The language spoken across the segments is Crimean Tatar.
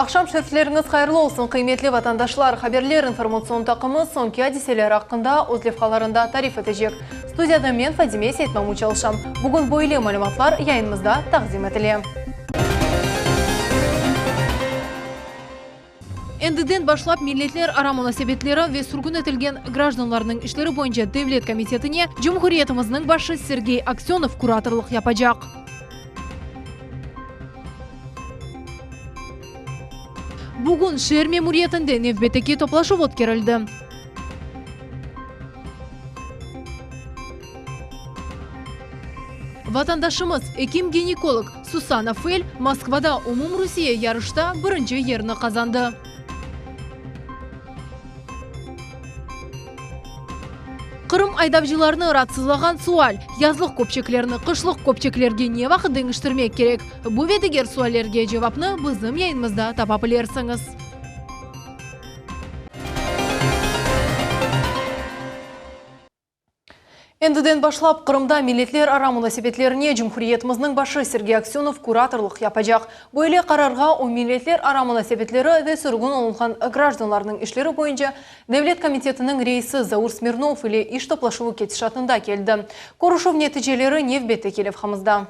Aqşam şerifleriñiz hayırlı olsun, qıymetli vatandaşlar! Haberler informatsion taqımı soñki adiseler aqqında öz levhalarında tarif etecek. Studiyada men, Fadime Seytmamut çalışam. Bugün böyle malümatlar yayınımızda taqdim etile. Endiden başlap Milletlerara munasebetleri ve sürgün etilgen grajdanlarnıñ işleri boyunca devlet komitetine cumhuriyetimizniñ başı Sergey Aksönov kuratorlıq yapacaq. Bugün şeer memuriyetinde nevbetteki toplaşuv ötkerildi. Vatandaşımız, ekim-ginekolog Susanna Fel Moskvada umumrusiye yarışta birinci yerni qazandı. Qırım aydavcılarını raatsızlağan sual, yazlıq köpçeklerni qışlıq köpçeklerge ne vaqıt deñiştirmek kerek? Bu ve diger suallerge cevapnı bizim yayınımızda tapa bilersiñiz. Endiden başlap Qırımda milletlerara munasebetlerine cumhuriyetimizniñ başı Sergey Aksönov kuratorlıq yapacaq. Böyle qararğa o Milletlerara munasebetleri ve sürgün olunğan grajdanlarnıñ işleri boyunca devlet komitetiniñ reisi Zaur Smirnov ile iş toplaşuvı ketişatında keldi. Körüşüv neticeleri nevbetteki levhamızda.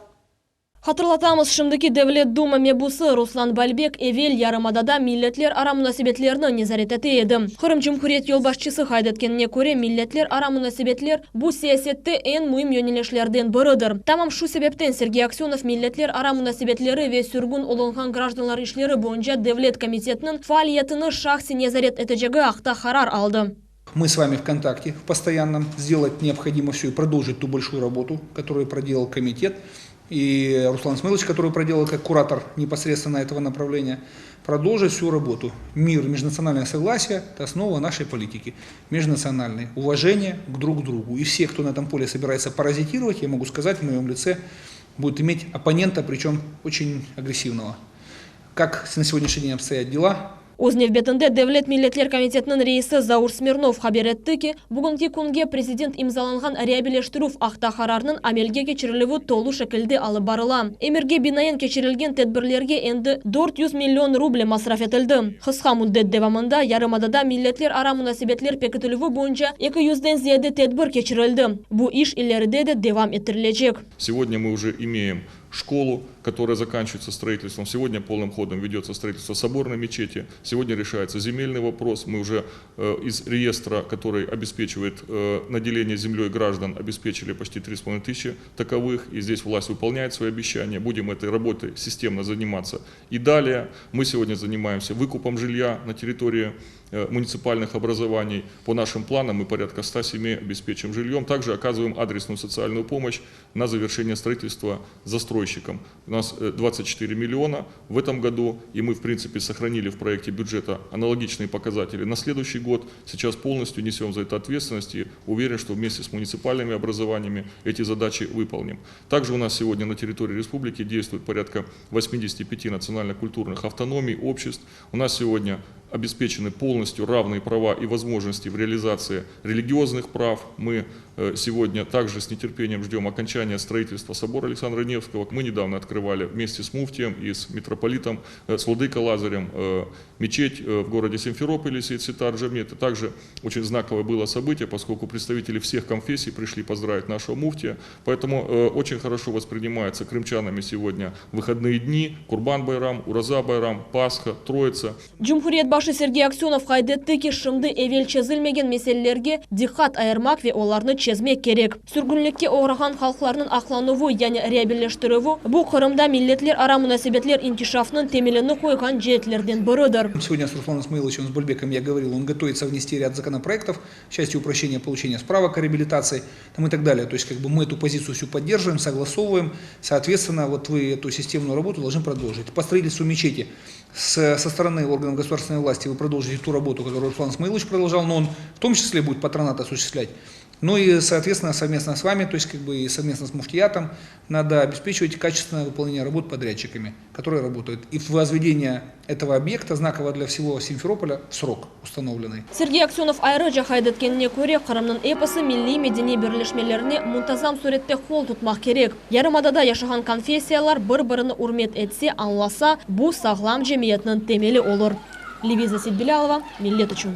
Hatırlatamız, şimdiki Devlet Duma mebusı Ruslan Balbek evel yarımadada milletlerara munasebetlerni nezaret ete edi. Qırım Cumhuriyet yolbaşçısı qayd etkenine köre, milletlerara munasebetler, bu siyasette eñ müim yönelişlerden biridir. Tamam şu sebepten Sergey Aksönov Milletlerara munasebetleri ve sürgün olunğan grajdanlar işleri boyunca devlet komitetiniñ faaliyetini şahsiy nezaret etecegi aqta qarar aldı. Мы с вами в контакте в постоянном, сделать необходимо все и продолжить ту большую работу, которую проделал комитет, и Руслан Смылович, который проделал как куратор непосредственно этого направления, продолжить всю работу. Мир, межнациональное согласие – это основа нашей политики. Межнациональной. Уважение к друг другу. И все, кто на этом поле собирается паразитировать, я могу сказать, в моем лице будет иметь оппонента, причем очень агрессивного. Как на сегодняшний день обстоят дела? Öz nevbetinde Devlet milletler komitetiniñ reisi Zaur Smirnov haber etti ki, bugünki künge prezident imzalanğan reabileştirüv aqta qararnıñ amelge keçirilüvi tolu şekilde alıp barıla. Emirge binaen keçirilgen tedbirlerge endi 400 million ruble masraf etildi. Qısqa müddet devamında yarımadada milletlerara munasebetler pekitilüvi boyunca eki yüzden ziyade tedbir keçirildi. Bu iş ileride de devam ettirilecek. Segodnâ мы уже имеем школу, которая заканчивается строительством. Сегодня полным ходом ведется строительство соборной мечети. Сегодня решается земельный вопрос. Мы уже э, из реестра, который обеспечивает э, наделение землей граждан, обеспечили почти 3,5 тысячи таковых. И здесь власть выполняет свои обещания. Будем этой работой системно заниматься. И далее мы сегодня занимаемся выкупом жилья на территории Э, муниципальных образований. По нашим планам мы порядка 100 семей обеспечим жильем. Также оказываем адресную социальную помощь на завершение строительства застройщикам. У нас 24 э, миллиона в этом году, и мы, в принципе, сохранили в проекте бюджета аналогичные показатели на следующий год. Сейчас полностью несем за это ответственность и уверен, что вместе с муниципальными образованиями эти задачи выполним. Также у нас сегодня на территории республики действует порядка 85 национально-культурных автономий, обществ. У нас сегодня обеспечены полностью равные права и возможности в реализации религиозных прав. Мы э, сегодня также с нетерпением ждем окончания строительства собора Александра Невского. Мы недавно открывали вместе с муфтием и с митрополитом, э, с Владыкой Лазарем э, мечеть в городе Симферополе, Сейд-Ситар Джами. Это также очень знаковое было событие, поскольку представители всех конфессий пришли поздравить нашего муфтия. Поэтому очень хорошо воспринимаются крымчанами сегодня выходные дни, Курбан-Байрам, Ураза-Байрам, Пасха, Троица. Cumhuriyet başı Sergey Aksönov qayd etti ki, şimdi evel çezilmegen meselelerge diqqat ayırmaq ve olarnı çezmek kerek. Sürgünlikke oğrağan halqlarnıñ aqlanuvı, yani reabilleştirüvi, bu Qırımda milletlerara munasebetler inkişafınıñ temelini qoyğan ceetlerden biridir. Сегодня с Русланом Исмаиловичем с Бальбеком я говорил, он готовится внести ряд законопроектов в части упрощения получения справок о реабилитации там и так далее. То есть как бы мы эту позицию всю поддерживаем, согласовываем. Соответственно, вот вы эту системную работу должны продолжить. По строительству мечети с, со стороны органов государственной власти вы продолжите ту работу, которую Руслан Исмаилович продолжал, но он в том числе будет патронат осуществлять. Ну и, соответственно, совместно с вами, то есть как бы и совместно с муфтиятом, надо обеспечивать качественное выполнение работ подрядчиками, которые работают. И возведение этого объекта, знакового для всего Симферополя, в срок установленный. Sergey Aksönov ayrıca qayd etkenine köre, Qırımnıñ episi milliy-medeniy birleşmelerine muntazam sürette qol tutmaq kerek. Yarımadada yaşağan konfessiyalar bir-birini ürmet etse, añlasa, bu sağlam cemiyetniñ temeli olur. Leviza Seytbilâlova, Millet içün.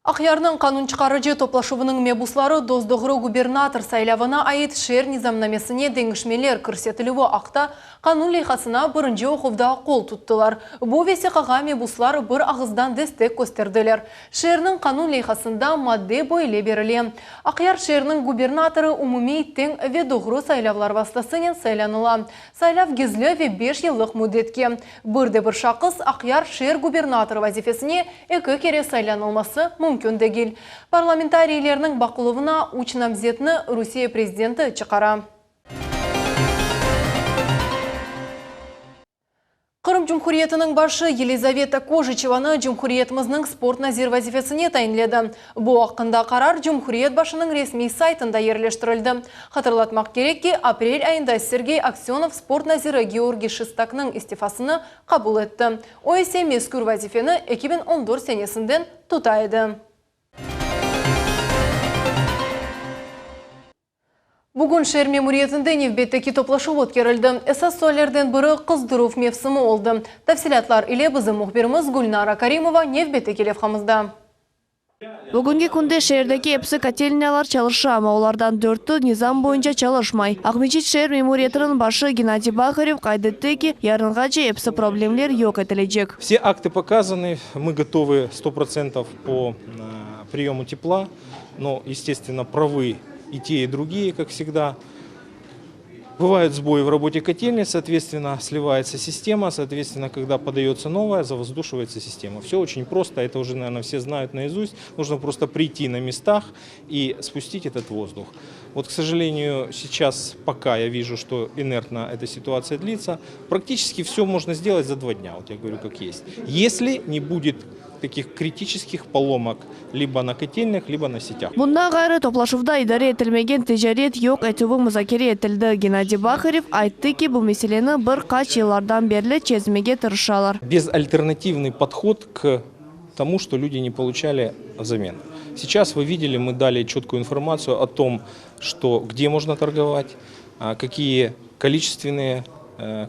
Aqyarnıñ qanun çıqarıcı toplaşuvınıñ mebusları dos-doğru gubernator saylavına ait şeer nizamnamesine deñişmeler kirsetilüvi aqta qanun leyhasına birinci oquvda qol tuttılar. Bu vesiqağa mebuslar bir ağızdan destek kösterdiler. Şeerniñ qanun leyhasında madde böyle berile, Aqyar şeeriniñ gubernatorı umumiy, teñ ve doğru saylavlar vastasınen saylanıla. Saylav gizli ve beş yıllıq müddetke. Bir de bir şahıs Aqyar şeer gubernatorı vazifesine eki kere saylanılması mümkün degil. Parlamentariylerniñ baqıluvına üç namzetni Rusiye prezidenti çıqara. Qırım Cumhuriyetiniñ başı Yelizaveta Kojiçevanı cumhuriyetimizniñ sport nazir vazifesine tayinledi. Bu aqqında qarar cumhuriyet başınıñ resmiy saytında yerleştirildi. Hatırlatmaq kerek ki, aprel ayında Sergey Aksönov sport naziri Georgiy Şestaknıñ istifasını qabul etti. O ise mezkür vazifeni 2014 senesinden tuta edi. Bugün şeer memuriyetinde nevbetteki toplaşuv ötkerildi. Esas suallerden biri qızdıruv mevsimi oldı. Tafsilâtlar ile bizim mühbirimiz Gülnara Karimova nevbetteki levhamızda. Bugünki künde şeerdeki episi kotelnâlar çalışa, amma olardan dörtü nizam boyunca çalışmay. Aqmescit şeer memuriyetiniñ başı Gennadiy Baharev qayd etti ki, yarınğace episi problemler yoq etilecek. Vse akty pokazany, mı gotovı sto protsentov po priyому tepla. Но, естественно, правы и те, и другие, как всегда. Бывают сбои в работе котельной, соответственно, сливается система, соответственно, когда подается новая, завоздушивается система. Все очень просто, это уже, наверное, все знают наизусть. Нужно просто прийти на местах и спустить этот воздух. Вот, к сожалению, сейчас пока я вижу, что инертно эта ситуация длится, практически все можно сделать за два дня, вот я говорю, как есть. Если не будет таких критических поломок либо на котельных, либо на сетях. Bundan ğayrı, toplaşuvda idare etilmegen ticaret yoq etüvi muzakere etildi. Gennadiy Baharev ayttı ki, bu meseleni bir qaç yıllardan berli çezmege tırışalar. Безальтернативный подход к тому, что люди не получали взамен. Сейчас вы видели, мы дали четкую информацию о том, что где можно торговать, какие количественные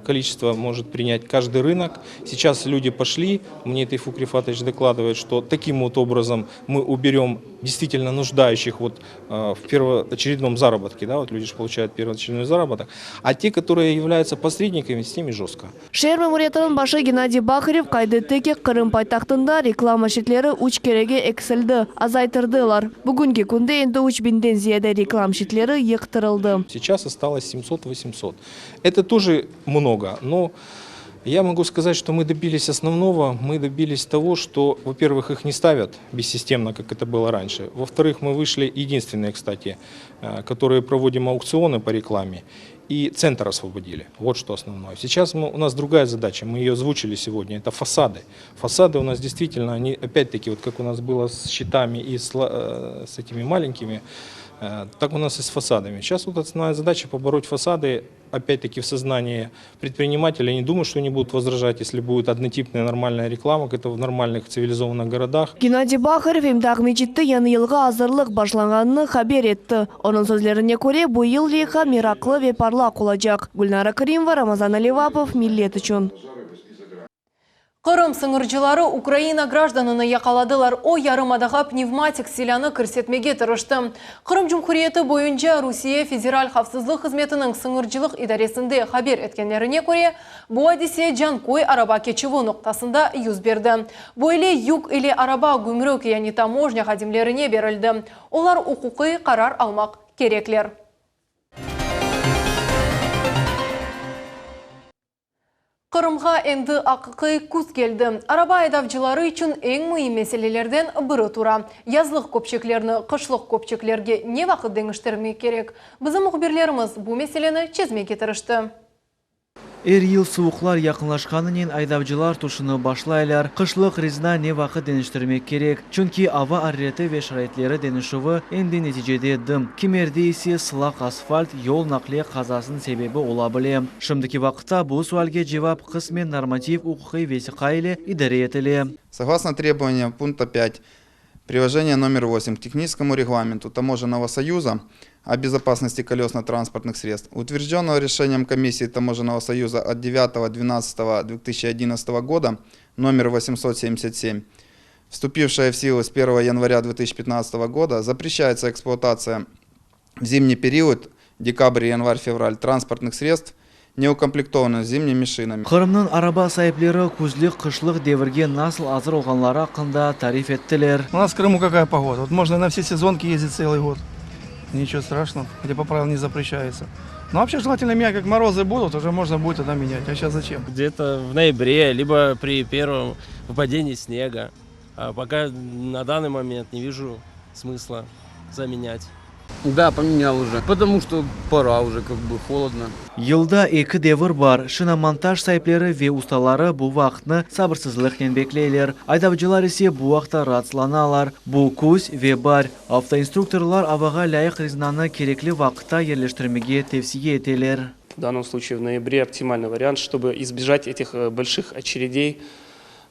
количество может принять каждый рынок. Сейчас люди пошли, мне Тейфук Рифатович докладывает, что таким вот образом мы уберем действительно нуждающих вот в первоочередном заработке, да, вот люди же получают первоочередной заработок, а те, которые являются посредниками, с ними жестко. Şeer memuriyetiniñ başı Gennadiy Baharev qayd etti ki, Qırım paytahtında reklama şitleri üç kerege eksildi, azaytırdılar. Bugünki künde endi üç biñden ziyade reklam şitleri yıqtırıldı. Сейчас осталось 700-800. Это тоже много, но я могу сказать, что мы добились основного. Мы добились того, что, во-первых, их не ставят бессистемно, как это было раньше. Во-вторых, мы вышли, единственные, кстати, которые проводим аукционы по рекламе, и центр освободили. Вот что основное. Сейчас мы, у нас другая задача, мы ее озвучили сегодня, это фасады. Фасады у нас действительно, они опять-таки, вот как у нас было с щитами и с, с этими маленькими, так у нас и с фасадами. Сейчас вот основная задача побороть фасады, опять-таки в сознании предпринимателей. Не думаю, что они будут возражать, если будет однотипная нормальная реклама, как это в нормальных цивилизованных городах. Gennadiy Baharev em de Aqmescitte yañı yılğa azırlıq başlanğanını haber etti. Onıñ sözlerine köre, bu yıl leyha meraqlı ve parlaq olacaq. Gülnara Karimova, Ramazan Alivapov, Millet içün. Qırım sıñırcıları Ukraina grajdanını yaqaladılar. O, yarımadağa pnevmatik silânı kirsetmege tırıştı. Qırım Cumhuriyeti boyunca Rusiye Federal havfsızlıq hızmetiniñ sıñırcılıq idaresinde haber etkenlerine köre, bu adise Canköy araba keçüvi noqtasında yüz berdi. Böyle yük ile araba gümrük, yani tamojnâ hadimlerine berildi. Olar uquqiy qarar almaq kerekler. Qırımğa endi aqiqiy küz keldi. Araba aydavcıları içün eñ müim meselelerden biri tura. Yazlıq köpçeklerni qışlıq köpçeklerge ne vaqıt deñiştirmek kerek? Bizim mühbirlerimiz bu meseleni çezmege tırıştı. Er yıl suvuqlar yaqınlaşqanınen aydavcılar tüşünip başlaylar, qışlıq rezina ne vaqıt deñiştirmek kerek, çünki ava arareti ve şaraitleri deñişüvi endi neticede dım, kimerde ise sılaq asfalt yol naqliye qazasınıñ sebebi ola bile. Şimdiki vaqıtta bu sualge cevap qısmen normativ-uquqiy vesiqa ile idare etile. Согласно требованиям пункта 5 приложения номер 8 к Техническому регламенту Таможенного союза о безопасности колесно-транспортных средств, утвержденного решением Комиссии Таможенного союза от 9.12.2011 года номер 877, вступившая в силу с 1 января 2015 года, запрещается эксплуатация в зимний период, декабрь, январь, февраль, транспортных средств, не укомплектованных зимними шинами. Qırımnıñ araba saipleri küzlük-qışlıq devirge nasıl azır olğanları aqqında tarif ettiler. У нас в Крыму какая погода? Вот можно на все сезонки ездить целый год. Ничего страшного, хотя по правилам не запрещается. Но вообще желательно менять, как морозы будут, уже можно будет тогда менять. А сейчас зачем? Где-то в ноябре, либо при первом выпадении снега. А пока на данный момент не вижу смысла заменять. Да, поменял уже. Потому что пора уже, как бы холодно. Yılda eki devir bar. Şinomontaj saipleri ve ustaları bu vaqıtnı sabırsızlıqnen bekleyler. Aydavcılar ise bu aqta raatsızlanalar. Bu küz ve baar. Avtoinstruktorlar avağa lâyıq rezinanı kerekli vaqıtta yerleştirmege tevsiye eteler. В данном случае в ноябре оптимальный вариант, чтобы избежать этих э, больших очередей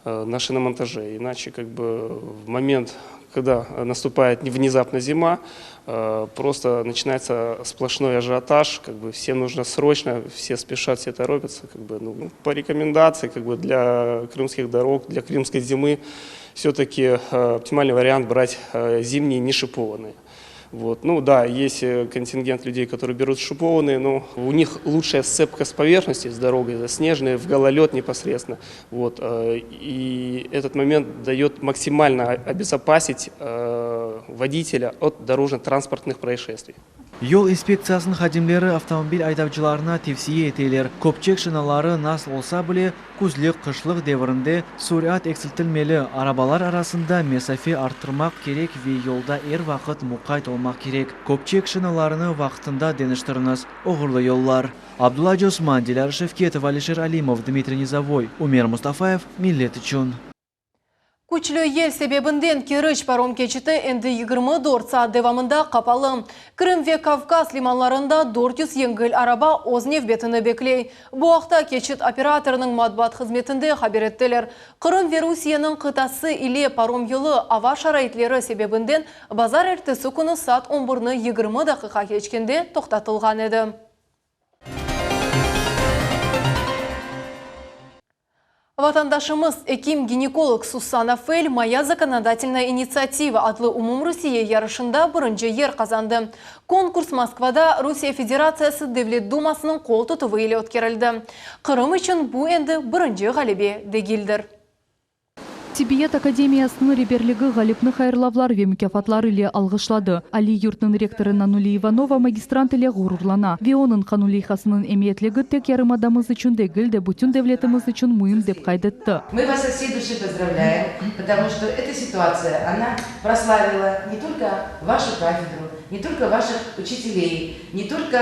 э, на шиномонтаже. Иначе как бы в момент, когда наступает внезапно зима, э, просто начинается сплошной ажиотаж, как бы всем нужно срочно, все спешат, все торопятся. Как бы, ну, по рекомендации как бы для крымских дорог, для крымской зимы все-таки оптимальный вариант брать зимние не шипованные. Вот. Ну да, есть э, контингент людей, которые берут шипованные, но у них лучшая сцепка с поверхностью, с дорогой, заснеженной, в гололед непосредственно. Вот. э, И этот момент дает максимально обезопасить э, водителя от дорожно-транспортных происшествий. Yol inspektsiyasınıñ hadimleri avtomobil aydavcılarına tevsiye eteler. Köpçek şinaları nasıl olsa bile, küzlük-qışlıq devirinde sürat eksiltilmeli, arabalar arasında mesafe arttırmaq kerek ve yolda er vaqıt muqayt olmaq kerek. Köpçek şinalarını vaqtında deñiştiriñiz. Oğurlı yollar. Abdulla Osman, Dilâra Şevketova, Alişer Alimov, Dmitriy Nizovoy, Umer Mustafayev, Millet içün. Küçlü yel sebebinden Keriç parom keçiti endi 24 saat devamında qapalı. Krım ve Kavkaz limanlarında 400 yengil araba öz nevbetini bekley. Bu aqta keçit operatorınıñ matbuat hızmetinde haber ettiler. Qırım ve Rusiyeniñ qıtası ile parom yolu ava şaraitleri sebebinden bazarertesi künü saat 11-ni 20 daqiqa keçkende toqtatılğan edi. Vatandaşımız ekim-ginekolog Susana Fel «Моя законодательная инициатива» adlı Umumrusiye yarışında birinci yer qazandı. Konkurs Moskvada Rusiye Federatsiyası Devlet Dumasınıñ qol tutuvı ile ötkerildi. Qırım içün bu endi birinci ğalebe degildir. Tibbiyet akademiyasınıñ reberligi ğalipni hayırlavlar ve mukâfatlar ile alğışladı. Aliy yurtnıñ rektorı Nanuli İvanova magistrant ile ğururlana ve onıñ qanun leyhasınıñ emiyetligi tek yarımadamız içün degil de, bütün devletimiz içün müim dep qayd etti. Мы вас от всей души поздравляем, потому что эта ситуация, она прославила не только вашу кафедру, не только ваших учителей, не только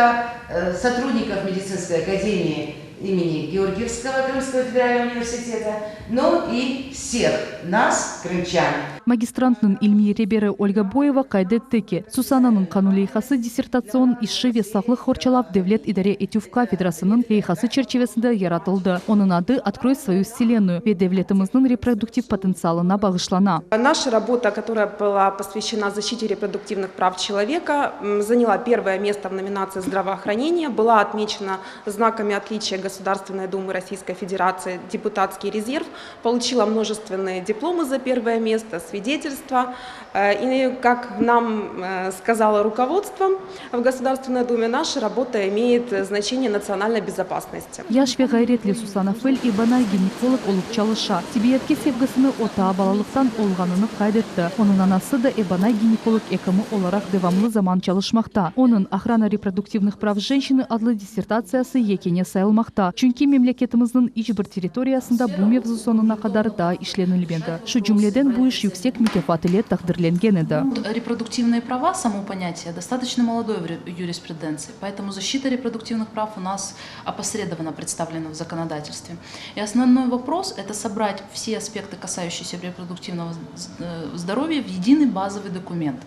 э, сотрудников медицинской академии имени Георгиевского Крымского федерального университета, но и всех нас, крымчан. Magistrantnıñ ilmiy reberi Olga Boyeva qayd etti ki, Susananıñ qanun leyhası dissertatsion işi ve sağlıq qorçalav devlet idare etüv kafedrasınıñ leyhası çerçivesinde yaratıldı. Onıñ adı «Открой свою вселенную» ve devletimizniñ reproduktiv potentsialına bağışlana. Наша работа, которая была посвящена защите репродуктивных прав человека, заняла первое место в номинации «Здравоохранение», была отмечена знаками отличия Государственной Думы Российской Федерации «Депутатский резерв», получила множественные дипломы за первое место, свидетельства. Э, и, как нам э, сказало руководство в Государственной Думе, наша работа имеет значение национальной безопасности. Yaş ve ğayretli Susana Fel ebanay-ginekolog olıp çalışa. Tibbiyetke sevgisini o taa balalıqtan olğanını qayd etti. Onıñ anası da ebanay-ginekolog ekimi olaraq devamlı zaman çalışmaqta. Onıñ «Охрана репродуктивных прав женщины» adlı dissertatsiyası yekâne sayılmaqta. arta, çünki memleketimizniñ iç bir territoriyasında bu mevzu soñuna qadar daa işlenilmedi. Şu cümleden, bu iş yüksek mukâfat ile taqdirlengen edi. Репродуктивные права, само понятие, достаточно молодое в юриспруденции, поэтому защита репродуктивных прав у нас опосредованно представлена в законодательстве. И основной вопрос – это собрать все аспекты, касающиеся репродуктивного здоровья, в единый базовый документ.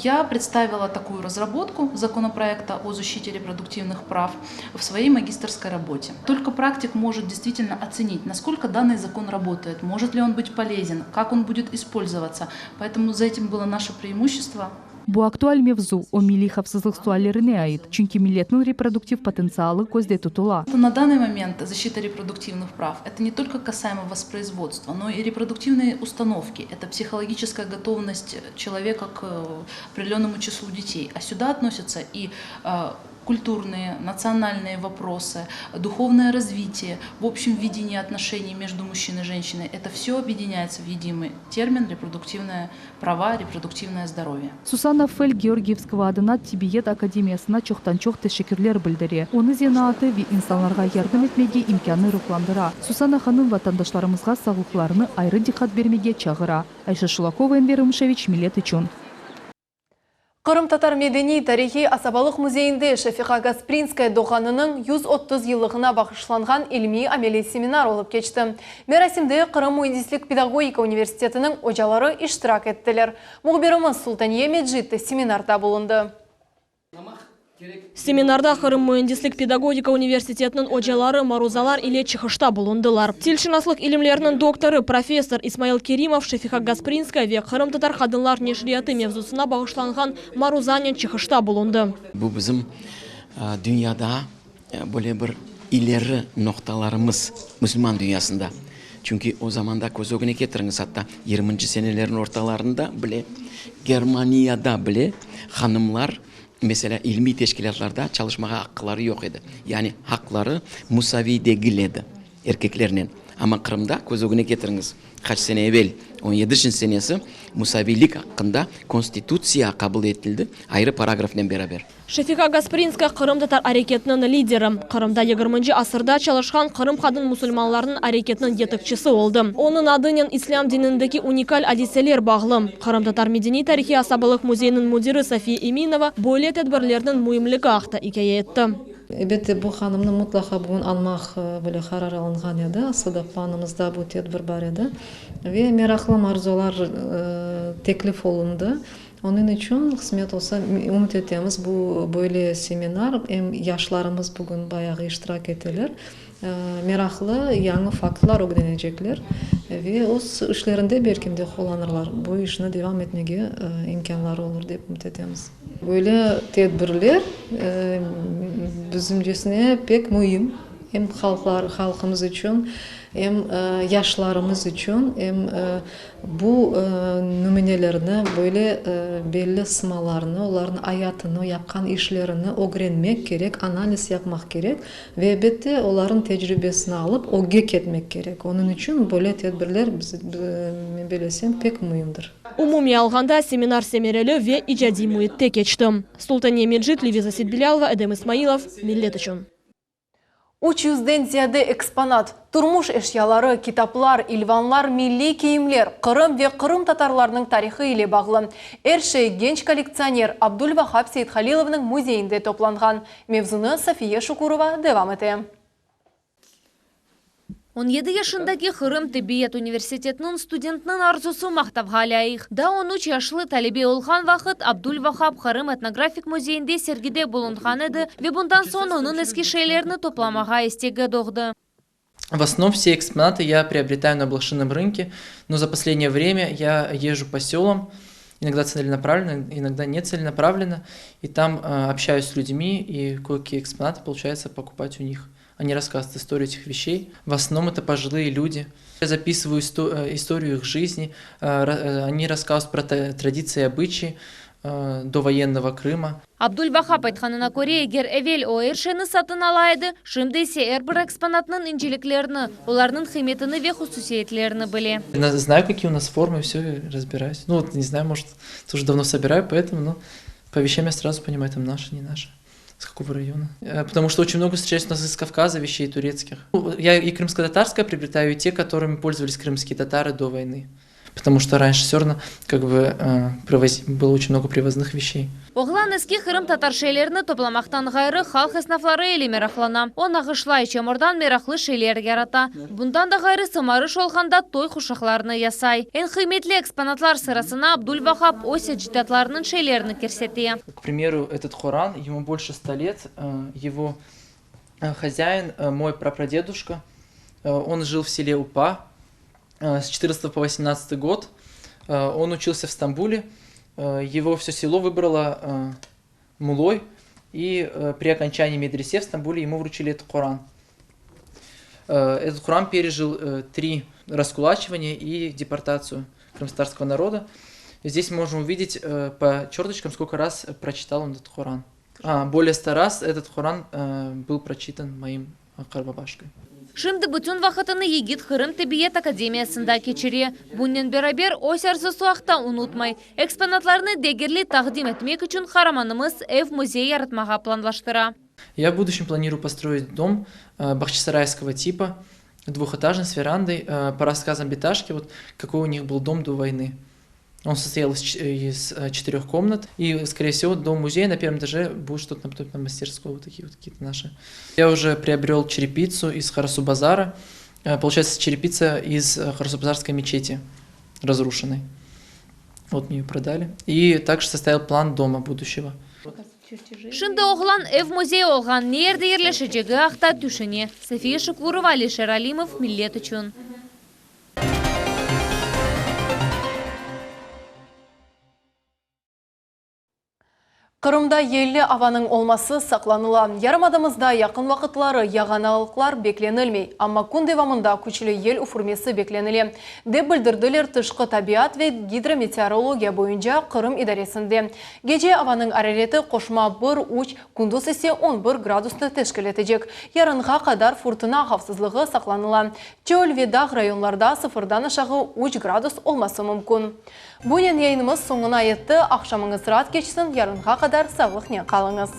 Я представила такую разработку законопроекта о защите репродуктивных прав в своей магистерской работе. Только практик может действительно оценить, насколько данный закон работает, может ли он быть полезен, как он будет использоваться. Поэтому за этим было наше преимущество. Bu aktual mevzu, o milliy havfsızlıq suallerine ait, çünki milletniñ reproduktiv potentsialı közde tutula. На данный момент защита репродуктивных прав – это не только касаемо воспроизводства, но и репродуктивные установки. Это психологическая готовность человека к определенному числу детей. А сюда относятся и культурные, национальные вопросы, духовное развитие, в общем видение отношений между мужчиной и женщиной. Это все объединяется в единый термин репродуктивные права, репродуктивное здоровье. Susanna Fell Georgiyevskogo adına tibbiyet akademiyasına çoqtan-çoq teşekkürler bildire. Onı zenaatı ve insanlarğa yardım etmege imkânı ruhlandıra. Susanna hanım vatandaşlarımızğa sağlıqlarına ayrı diqqat bermege çağıra. Ayşe Şulakova, Enver Umşeviç, Millet içün. Qırımtatar medeniy tarihiy asabalıq müzeyinde Şefiqa Gasprinskaya doğğanınıñ 130 yıllığına bağışlanğan ilmiy-ameliy seminar olıp keçti. Merasimde Qırım müendislik pedagogika universitetiniñ ocaları iştirak ettiler. Mühbirimiz Sultaniye Mecit de seminarda bulundı. Seminarda Qırım müendislik pedagogika universitetiniñ ocaları maruzalar ile çıqışta bulundılar. Tilşınaslıq ilimleriniñ doktorı, professor İsmail Kerimov Şefiqa Gasprinskaya ve qırımtatar qadınlar neşriyatı mevzusına bağışlanğan maruzanen çıqışta bulundı. Bu bizim dünyada böyle bir ileri noqtalarımız, musulman dünyasında. Çünki o zamanda, köz ögüne ketiriñiz, atta yirminci senelerniñ ortalarında bile, Germaniyada bile hanımlar, meselâ, ilmiy teşkilâtlarda çalışmağa aqqıları yoq edi. Yani aqları musaviy degil edi erkeklernen. Amma Qırımda, köz ögüne ketiriñiz, qaç sene evel, on yedinci senesi, musaviylik aqqında Konstitutsiya qabul etildi, ayrı paragrafnen beraber. Şefiqa Gasprinskaya qırımtatar areketiniñ lideri, Qırımda yigirminci asırda çalışqan Qırım qadın musulmanlarınıñ areketiniñ yetekçisi oldı. Onıñ adınen islâm dinindeki unikal adiseler bağlı. Qırımtatar medeniy-tarihiy asabalıq müzeyiniñ müdiri Safiye Eminova böyle tedbirlerniñ müimligi aqta ikâye etti. Elbette, bu hanımnı mutlaqa bugün añmaq böyle qarar alınğan edi. Aslında planımızda bu tedbir bar edi. Ve meraqlı marzalar teklif olundı. Onıñ içün, qısmet olsa, ümüt etemiz, bu böyle seminar, em yaşlarımız bugün bayağı iştirak eteler, meraqlı yañı faktlar ögrenecekler ve öz işlerinde belkim de qullanırlar, bu işni devam etmege imkânları olur, dep ümüt etemiz. Böyle tedbirler bizimcesine pek müim. Em halqlar, halqımız içün, em yaşlarımız içün, em bu nümünelerni, böyle belli sımalarnı, olarnıñ ayatını, yapqan işlerini ögrenmek kerek, analiz yapmaq kerek ve, elbette, olarnıñ tecribesini alıp, ögge ketmek kerek. Onıñ içün böyle tedbirler, men bellesem, pek müimdir. Umumiy alğanda, seminar semereli ve icadiy müitte keçti. Sultaniye Mecit, Leviza Setbilâlova, Edem İsmailov, Millet içün. Üç yüzden ziyade eksponat, turmuş eşyaları, kitaplar, ilvanlar, milliy kiyimler Qırım ve qırımtatarlarnıñ tarihı ile bağlı. Er şey genç kollektsioner Abdulvahap Seythalilovnıñ müzeyinde toplanğan. Mevzunı Safiye Şukurova devam ete. 17 yaşındaki Qırım tibbiyet universitetiniñ studentiniñ arzusı maqtavğa lâyıq. Daa on üç yaşlı talebe olğan vaqıt Abdulvahap Qırım etnografik müzeyinde sergide bulunğan edi ve bundan soñ onıñ eski şeylerni toplamağa istegi doğdı. В основном все экспонаты я приобретаю на блошином рынке, но за последнее время я езжу по селам, иногда целенаправленно, иногда не целенаправленно, и там общаюсь с людьми, и кое-какие экспонаты получается покупать у них. Они рассказывают историю этих вещей. В основном это пожилые люди. Я записываю историю их жизни, они рассказывают про традиции и обычаи довоенного Крыма. Abdulvahap aytqanına köre, eger evel o er şeyni satın ala edi, şimdi ise er bir eksponatnıñ inceliklerini, olarnıñ qıymetini ve hususiyetlerini bile. Знаю, какие у нас формы, все разбираюсь. Ну вот, не знаю, может, тоже давно собираю, поэтому, ну, по вещам я сразу понимаю, там наше, не наше. С какого района? Э, потому что очень много встречается у нас из Кавказа вещей турецких. Я и крымско-татарское приобретаю, и те, которыми пользовались крымские татары до войны. Потому что раньше все равно как бы э, привоз... было очень много привозных вещей. Oğlan eski qırımtatar şeylerini toplamaqtan ğayrı, halq esnafları ile meraqlana. O, nağışlay, çamurdan meraqlı şeyler yarata. Bundan da ğayrı, sımarış olğanda toy quşaqlarını yasay. Eñ qıymetli eksponatlar sırasına Abdulvahap öz ecdatlarınıñ şeylerini kirsete. К примеру, этот Коран, ему больше ста лет, его хозяин, мой прапрадедушка, он жил в селе Упа с 14 по 18 год, он учился в Стамбуле, его все село выбрало мулой, и при окончании медресе в Стамбуле ему вручили этот Коран. Этот Коран пережил три раскулачивания и депортацию крымскотатарского народа. Здесь можно увидеть по черточкам, сколько раз прочитал он этот Коран. А, более ста раз этот Коран был прочитан моим qartbabaşkой. Şimdi bütün vaqıtını yigit Qırım tibbiyet akademiyasında keçire. Bunen beraber öz arzusı aqta unutmay. Eksponatlarnı degerli taqdim etmek içün qaramanımız ev-müzey yaratmağa planlaştıra. Я в будущем планирую построить дом бахчисарайского типа, двухэтажный, с верандой, по рассказам Биташки, вот какой у них был дом до войны. Он состоял из, из четырех комнат, и, скорее всего, дом-музей на первом этаже будет что-то наподобие на мастерскую, вот такие вот какие-то наши. Я уже приобрел черепицу из Карасу-Базара, получается, черепица из Карасу-Базарской мечети разрушенной. Вот мне ее продали. И также составил план дома будущего. Şimdi oğlan ev-müzey olğan ne yerde yerleşecegi aqta tüşüne. Safiye Şukurova, Alişer Alimov, Millet içün. Qırımda yelli avanıñ olması saqlanıla. Yarımadamızda yaqın vaqıtları yağanaqlar beklenilmey, amma kün devamında küçlü yel üfürmesi beklenile, dep bildirdiler Tışqı tabiat ve gidrometeorologiya boyunca Qırım idaresinde. Gece avanıñ arareti qoşma bir, üç, kündüz ise on bir gradusnı teşkil etecek. Yarınğa qadar furtuna havfsızlığı saqlanıla. Çöl ve dağ rayonlarda sıfırdan aşağı üç gradus olması mümkün. Bunen yayınımız soñuna yetti. Aqşamıñız raat keçsin, yarınğa qadar sağlıqnen qalıñız.